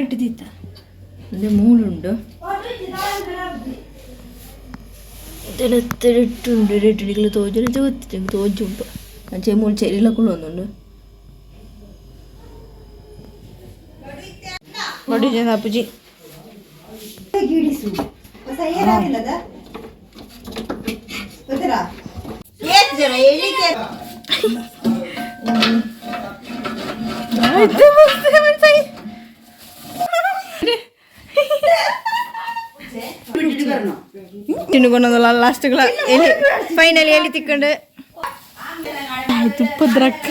ಇಟ್ಟಿದ್ದಿತ್ತ ಅಂದ್ರೆ ಮೂಲುಂಡು ತೆರೆಟ್ಟುಂಡು ರೆಡ್ಡಿಗಳು ತೋಜು ಗೊತ್ತಿತ್ತು ತೋಜುಂಟು ಅಂಚೆ ಮೂಲು ಚೆರಿಲ ಕುಳ್ಳೊಂದುಂಡು ಬಡಿ ಜನ ಅಪ್ಪುಜಿ ತಿನ್ನುಕೊಂಡಲ್ಲ ಲಾಸ್ಟ್ ಎಲ್ಲಿ ಫೈನಲಿ ಎಲ್ಲಿ ತಿಕ್ಕೊಂಡು ತುಪ್ಪದ್ರಕ್ಕ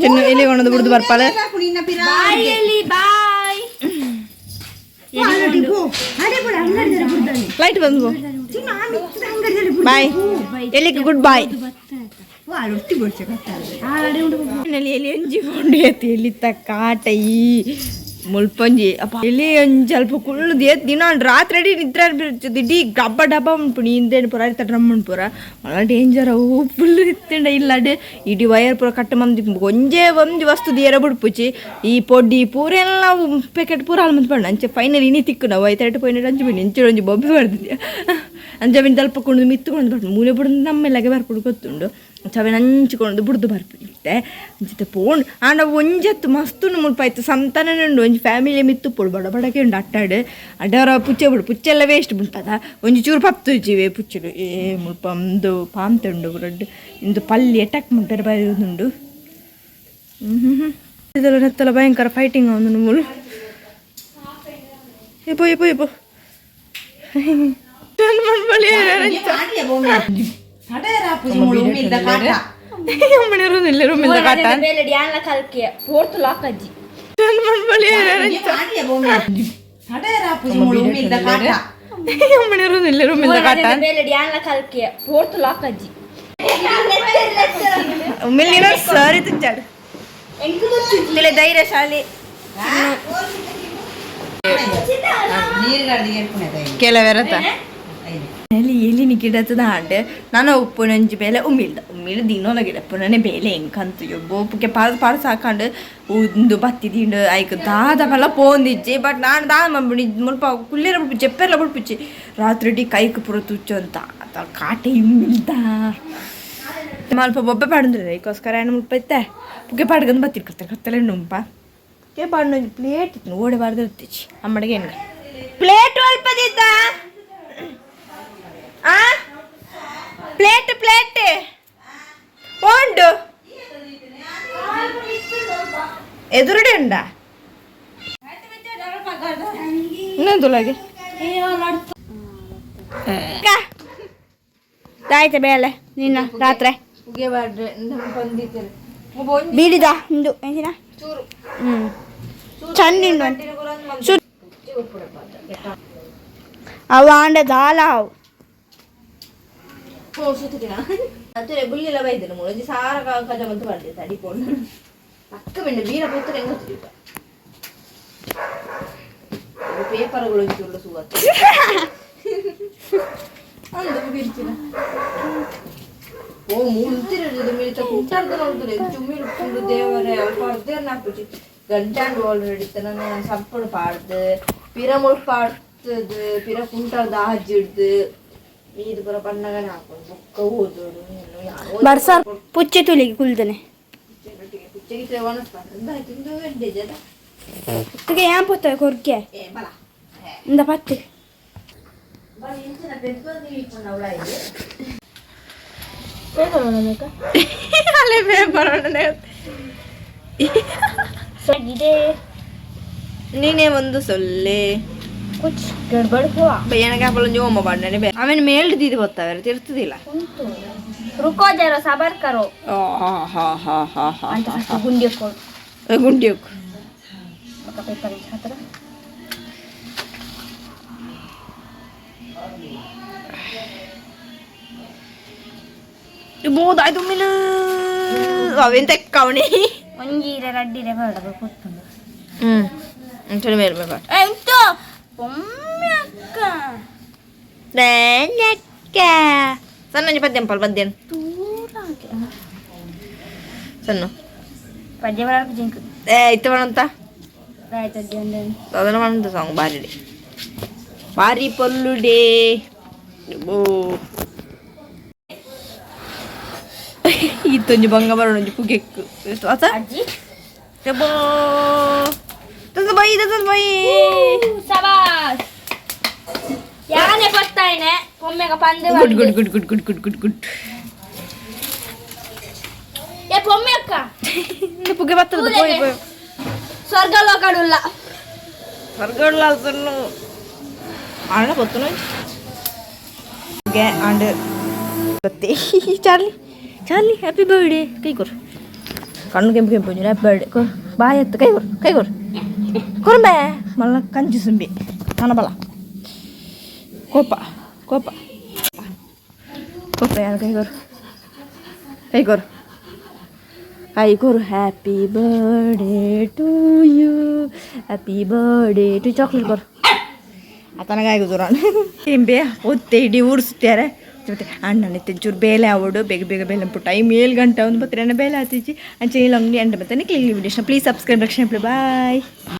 ಚಿನ್ನು ಎಲ್ಲಿ ಕೊಣದು ಬಿಡ್ದು ಬರ್ಪಾಳೆ. ಬಾಯ್ ಎಲಿ, ಬಾಯ್. ಫ್ಲೈಟ್ ಬಂದು ಬಾಯ್ ಎಲ್ಲಿಗೆ ಗುಡ್ ಬಾಯ್. ಫೈನಲಿ ಎಲ್ಲಿ ಒಂಜಿ ಕೊಂಡು ಏತಿ ಎಲ್ಲಿತ್ತ ಕಾಟ ಈ ಮುಲ್ಪಂಜಿ ಅಪ್ಪ ಎಲ್ಲಿ ಒಂಜಿ ಅಲ್ಪ ಕುಳ್ಳುದು ಏತ್ ದಿನ ರಾತ್ರಿ ಅಡಿ ನಿದ್ರೆ ಬಿಡ್ತದೆ. ಇಡೀ ಗಬ್ಬ ಡಬ್ಬ ಉಂಟು ಹಿಂದೇನು ಪೂರ ಅರಿತ ಡ್ರಮ್ ಉಂಟು ಪೂರ ಮಲ್ಲ ಡೇಂಜರ್ ಅವು ಫುಲ್ ಇತ್ತಂಡ ಇಲ್ಲಡೆ ಇಡೀ ವೈರ್ ಪೂರ ಕಟ್ ಮಂದಿ ಒಂಜೇ ಒಂಜಿ ವಸ್ತು ದಿಯರ ಬುಡ್ಪುಚಿ ಈ ಪೊಡಿ ಪೂರ ಎಲ್ಲ ಪ್ಯಾಕೆಟ್ ಪೂರ ಅಲ್ಲಿ ಮಂದಿ ಪಂಡ. ಅಂಚೆ ಫೈನಲ್ ಇನಿ ತಿಕ್ಕು ನಾವು ಐತೆರಡು ಪಾಯಿಂಟ್ ಅಂಚೆ ಬನ್ನಿ ಇಂಚೆ ಒಂಜಿ ಬೊಬ್ಬೆ ಬರ್ದಿದ್ಯಾ ಅಂಚೆ ಬಿನ್ ತಲ್ಪ ಕೊಂಡು ಮಿತ್ತುಕೊಂಡು ಬರ್ಪು ಮೂಲೆ ಬುಡ್ದು ನಮ್ಮೆಲ್ಲಗೆ ಬರ್ಪುಡು ಗೊತ್ತುಂಡು ಚವೆ ನಂಚಿಕೊಂಡು ಬುಡ್ದು ಬರ್ಪಿತ್ತೆ ಅಂಚಿತ್ತೆ ಪೋಂಡ್ ಆಂಡ ಒಂಜತ್ತು ಮಸ್ತ್ ಮುಲ್ಪ ಆಯ್ತು ಸಂತಾನ ಉಂಡು ಒಂಜಿ ಫ್ಯಾಮಿಲಿ ಮಿತ್ತು ಪೋಡು ಬಡ ಬಡಕೆ ಉಂಡು ಅಟ್ಟಾಡು ಅಡ್ಡವರ ಪುಚ್ಚೆ ಬಿಡು ಪುಚ್ಚೆಲ್ಲ ವೇಸ್ಟ್ ಬುಡ್ಪದ ಒಂಜಿ ಚೂರು ಪಪ್ತು ಇಜ್ಜಿವೆ ಪುಚ್ಚಲು ಏ ಮುಲ್ಪ ಒಂದು ಪಾಂತೆ ಉಂಡು ರಡ್ಡ್ ಇಂದು ಪಲ್ಲಿ ಅಟ್ಯಾಕ್ ಮಾಡ್ತಾರೆ ಬೈದುಂಡು. ಹ್ಮ್ ಇದೆಲ್ಲ ನೆತ್ತಲ ಭಯಂಕರ ಫೈಟಿಂಗ್ ಅವನು ಮುಳು ಇಪೋ ಇಪೋ ಇಪೋ. ಅಮ್ಮನೆ ರೂಮಿಲ್ಲ ರೂಮಿಲ್ಲ ಕಾಟ. ಬೇಲೆ ಯಾನ್ಲ ಕಲ್ಕೆ ಪೋರ್ತು ಲಾಕ್ ಅಜ್ಜಿ. ಅಮ್ಮನೆ ರೂಮಿಲ್ಲ ರೂಮಿಲ್ಲ ಕಾಟ. ಬೇಲೆ ಯಾನ್ಲ ಕಲ್ಕೆ ಪೋರ್ತು ಲಾಕ್ ಅಜ್ಜಿ. ಉಮ್ಮಿಲ್ ಸರಿ ತುಂಚಾಡು ಧೈರ್ಯಶಾಲಿ. ಕೆಲವೆರತ ಎಲ್ಲಿ ಎಲ್ಲಿ ಗಿಡತದ ಹಾಂಡೆ ನಾನು ಉಪ್ಪುನಂಜಿ ಬೇಲೆ ಉಮ್ಮಿಲ್ದ ಉಮ್ಮಿಲ್ ದಿನೋಲ ಗಿಡಪ್ಪುನನೆ ಬೇಲೆ ಎಂಕಂತು ಬೋಪುಗೆ ಪಾರ್ದು ಪಾರ್ದು ಸಾಕಂಡು ಉಂದು ಬತ್ತಿ ದಿಂಡು ಐಕ್ ದಾದ ಪಲ್ಲ ಪೋಂದಿಜ್ಜಿ. ಬಟ್ ನಾನು ದಾದ ಮಂಬುಣಿ ಮುಲ್ಪ ಕುಲ್ಲೇರ ಬುಡ್ಪು ಜೆಪ್ಪೆರ್ಲ ಬುಡ್ಪುಚ್ಚಿ ರಾತ್ರಿ ಕೈಕ್ ಪೂರ ತುಚ್ಚು ಅಂತ ಆತ ಕಾಟೆ ಇಮ್ಮಿಲ್ದ ಮಲ್ಪ ಬೊಬ್ಬೆ ಪಾಡಂದ್ರೆ ಐಕೋಸ್ಕರ ಏನು ಮುಲ್ಪ ಇತ್ತೆ ಪುಗೆ ಪಾಡ್ಗಂದು ಬತ್ತಿರ್ ಕತ್ತಲೆ ಕತ್ತಲೆ ನುಂಪ ಪುಗೆ ಪಾಡ್ನ ಪ್ಲೇಟ್ ಇತ್ತು ಓಡೆ ಬಾರ್ದು ಇರ್ತಿಚ್ಚಿ ಅಮ್ಮಡಿಗೆ ಹೆಂಗ ಪ್ಲೇಟ್ ಅಲ್ಪದಿತ್ತ ಆ ಪ್ಲೇಟ್ ಪ್ಲೇಟ್ ಉಂಡು ಎದುರುಡೆ ಉಂಡ ಇನ್ನೊಂದು ಆಯ್ತಾ ಬೇಲೆ ನಿನ್ನ ರಾತ್ರಿ ಬೀಡಿದ ಇಂದು ಎಂಚಿನ ಚಂದ ಉಂಡು. ಅವ ಆಂಡ ದಾಲ ಅವು. ಬುಲ್ಲಿಲ ಬೈದಿನ ಮುಳಂಜಿ ಸಾರ ಕಜ ಬಂತು ಬರ್ದೆ ತಡಿಕೊಂಡು ಅಕ್ಕ ಬೆಂಡೆ ಬೀರ ಪೋತ್ರ ಹೆಂಗ ಪೇಪರ್ಗಳು ಚೂರು ಸುವತ್ತು ಅಂದು ಬಿರ್ಚಿನ ಓ ಮುಳ್ತಿರ ಮಿಳಿತ ಕುಂಟಾರ್ದ ನೋಡ್ತಾರೆ ಚುಮ್ಮಿಲ್ ಉಪ್ಪುಂಡು ದೇವರೇ ಅಲ್ಪ ಅರ್ಧ ನಾಪುಜಿ ಗಂಟಾಂಡು ಆಲ್ರೆಡಿ ನಾನು ಸಪ್ಪಡು ಪಾಡ್ದು ಪಿರ ಮುಳ್ ಪಾಡ್ತದು ಪಿರ ಕುಂಟಾರ್ದ ಆಜಿಡ್ದು ಮೀದು ಪುರ ಪಣ್ಣಗನೆ ಹಾಕೊಂಡು ಬುಕ್ಕ ಓದೋಡು. ಬರ್ಸ ಪುಚ್ಚೆ ತುಲಿಗೆ ಕುಲ್ದನೆ. ಕುಚ್ಚಗಿಚ್ಚೆ ಒಣಸ್ಬಾರ್ದು ಆಯ್ತು ಇಂದು ಗಂಟೆ ಜದ. ಒಟ್ಟಿಗೆ ಏನ್ ಪೋತ ಕೊರ್ಕೆ. ಏ ಬಲ. ಇಂದ ಪತ್ತೆ. ಅಲ್ಲೇ ಪೇಪರ್. ಇದೆ. ನೀನೇ ಒಂದು ಸೊಲ್ಲೆ. ಕುಚ್ ಗಡ್ಬಡ್ ಹುವಾ. ಬಯ್ಯನಗೆ ಹಾಪಲೊಂಜಿ ಓಮ ಬಾಂಡನೆ ಬೇ ಆಮೇಲೆ ಮೇಲ್ದಿದ್ದು ಗೊತ್ತಾವೆ ತಿರ್ತದಿಲ್ಲ. ರುಕೋ ಜರ ಸಬರ್ ಕರೋ. ಹಾ ಹಾ ಹಾ ಹಾ ಹಾ. ಅಂತ ಫಸ್ಟ್ ಗುಂಡಿ ಕೊಡು. ಗುಂಡಿಯೋಕ್. ఒక ಪೇಪರ್ ಹತ್ರ. ಬೋದಾಯ್ತು ಮಿಲು ಅವೇನ್ ತೆಕ್ಕವಣಿ. ಒಂಜೀರೆ ರಡ್ಡಿರೆ ಬೇಡ ಕೊತ್ತಂದು. ಹ್ಮ್ ಒಂಚೂರು ಮೇಲ್ ಮೇಲ್ ಬಾಡ್. ಎಂತ ಬೊಮ್ಮೆ ಅಕ್ಕ. ಸಣ್ಣ ಒಂಜಿ ಪದ್ಯ ಪಲ್ ಪದ್ಯನ್. ದೂರ. ಸಣ್ಣ. ಪದ್ಯ ಬರಕ್ಕೆ ಜಿಂಕ್. ಏ ಇತ್ತ ಬಣಂತ. ಆಯ್ತು ಅಜ್ಜಿ. ಅದನ್ನ ಮಾಡಂತ ಸಾಂಗ್ ಬಾರಿ ಬಾರಿ ಪೊಲ್ಲುಡೆ ಓ ಇತ್ತೊಂಜಿ ಬಂಗ ಬರೋಣೊಂಜಿ ಪುಗೆಕ್ಕು ಅತ. ಅಜ್ಜಿ. ಬೋ ತಸ ಬೈ ತಸ ಬೈ. ಸಬಾಸ್ ಯಾನೆ ಪತ್ತಾಯಿನೆ ಪೊಮ್ಮೆಗ ಪಂದು. Good good good good good good good good. ಏ ಪೊಮ್ಮೆ ಅಕ್ಕ. ಪುಗೆ ಬರ್ತದೆ ಪೋಯ್ ಪೋಯ್. ಸ್ವರ್ಗ ಲೋಕಡುಲ್ಲ. ಸ್ವರ್ಗಡುಲ್ಲ ಸಣ್ಣ ಆಂಡ ಗೊತ್ತುನು ಪುಗೆ ಆಂಡ್ ಗೊತ್ತೇ. ಚಾರ್ಲಿ ಚಾರ್ಲಿ ಹ್ಯಾಪಿ ಬರ್ಡೇ ಕೈ ಕೊರು. ಕಣ್ಣು ಕೆಂಪು ಕೆಂಪು ಹ್ಯಾಪಿ ಬರ್ಡೇ ಕೊರು. ಬಾಯ್ ಎತ್ತು ಕೈ ಕೊರು ಕೈ ಕೊರು ಕೊರುಂಬೆ ಮಲ್ಲ ಕಂಜು ಸುಂಬಿ ನನ್ನ ಬಲ ಕೋಪ ಕೋಪ ಕೋಪ ಯಾರು ಕೈ ಕೊರು ಕೈ ಕೊರು ಕೈ ಕೊರು. Happy birthday to you, happy birthday to chocolate ಕೊರು. ಆತನಗಾಗ ದೂರ ಇಂಬೆ ಒತ್ತೆ ಇಡೀ ಊರಿಸ್ತಾರೆ ಮತ್ತೆ ಅಣ್ಣನ ಚೂರು ಬೇಲೆ ಆವಡು ಬೇಗ ಬೇಗ ಬೇಲೆ ಟೈಮ್ 7 ಗಂಟೆ ಒಂದು ಬತ್ರೆ ಬೇಲೆ ಆತಿಜಿ ಅಂಚೆ ಇಲ್ಲ ಅಂಗಡಿ ಅಂಡ ಮತ್ತೆ ಕ್ಲಿಕ್ ವಿಡಿಯೋಸ್ ಪ್ಲೀಸ್ ಸಬ್ಸ್ಕ್ರೈಬ್ ರಕ್ಷಣೆ ಬಾಯ್.